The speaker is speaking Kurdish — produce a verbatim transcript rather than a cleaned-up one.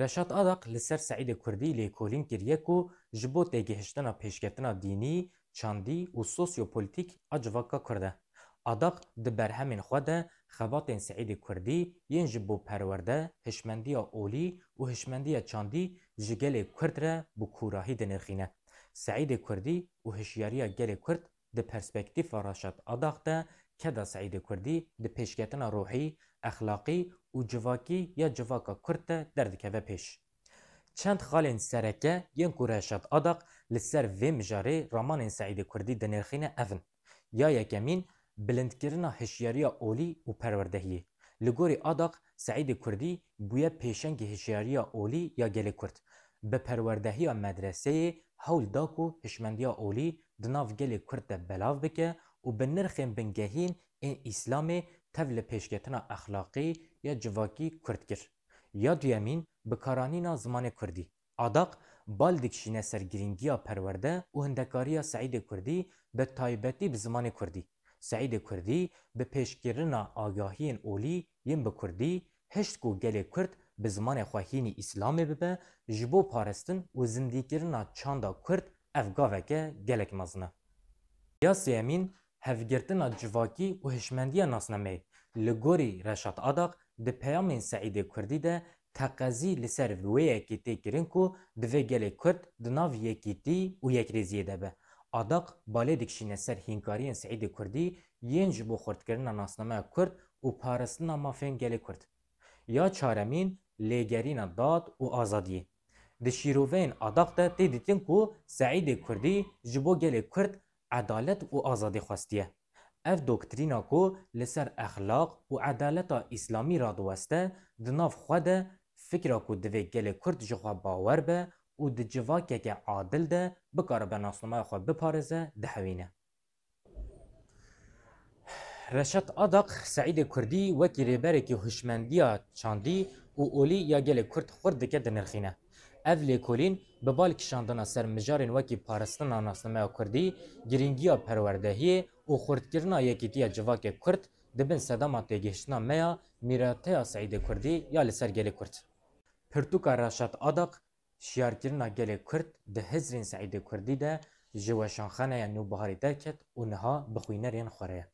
Reşat Adak li ser Seîdê Kurdî lêkolîn kiriye ku ji bo têgihiştina pêşketina dînî, çandî û sosyopolitîk a civaka Kurd e. Adak di berhemên xwe de xebatên Seîdê Kurdî yên ji bo perwerde, hişmendiya olî û hişmendiya çandî ji gelê Kurd re bi kûrahî dinirxîne. Seîdê Kurdî û hişyariya gelê Kurd di perspektîfa Reşat Adak de keda Seîdê Kurdî di pêşketina ruhî, exlaqî û civakî ya civaka Kurd de derdikeve pêş. Çend xalên sereke yên ku Reşat Adak li ser vê mijarê ramanên Seîdê Kurdî dinirxîne ev in. Ya yekemîn, bilindkirina hişyariya olî û perwerdehiyê. Li gorî Adak, Seîdê Kurdî bûye pêşengê hişyariya olî ya gelê Kurd. Bi perwerdehiya medreseyê hewl da ku hişmendiya olî di nav gelê Kurd de belav bike û bi nirxên bingehîn ên Îslamê tev li pêşketina exlaqî ya civakî Kurd kir. Ya duyemîn, bikaranîna zimanê Kurdî. Adak bal dikişîne ser girîngiya perwerde û hindekariya Seîdê Kurdî, bi taybetî bi zimanê Kurdî. Seîdê Kurdî bi pêşkirina agahiyên olî yên bi Kurdî hişt ku gelê Kurd bi zimanê xwe hînî Îslamê bibe, ji bo parastin û zindîkirina çanda Kurd ev gaveke gelek mezin e. Ya sêyemîn, hevgirtina civakî û hişmendiya nasnameyê. Li gorî Reşat Adak, di peyamên Seîdê Kurdî de teqezî li ser wê yekê tê kirin ku divê gelê Kurd di nav yekîtî û yekrêziyê de be. Adak balê dikişîne ser hînkariyên Seîdê Kurdî yên ji bo xurtkirina nasnameya Kurd û parastina mafên gelê Kurd. Ya çaremîn, lêgerîna dad û azadiyê. Di şîroveyên Adak de tê dîtin ku Seîdê Kurdî ji bo gelê Kurd edalet û azadî xwestiye. Ev doktrîna ku li ser exlaq û edaleta îslamî radiweste, di nav xwe de fikra ku divê gelê Kurd ji xwe bawer be û di civakeke adil de bikaribe nasnameya xwe biparêze, dihewîne. Reşat Adak, Seîdê Kurdî wekî rêberekî hişmendiya çandî û olî ya gelê Kurd xurt dike dinirxîne. Ev lêkolîn bi bal kişandina ser mijarên wekî parastina nasnameya Kurdî, girîngiya perwerdehiyê û xurtkirina yekîtiya civakê Kurd di bin sedema têgihiştina me ya mîrateya Seîdê Kurdî ya li ser gelê Kurd. Pirtûka Reşat Adak, şiyarkirina gelê Kurd di hizrên Seîdê Kurdî de ji Weşanxaneya Nûbiharê derket û niha bi xwînerên xwe re ye.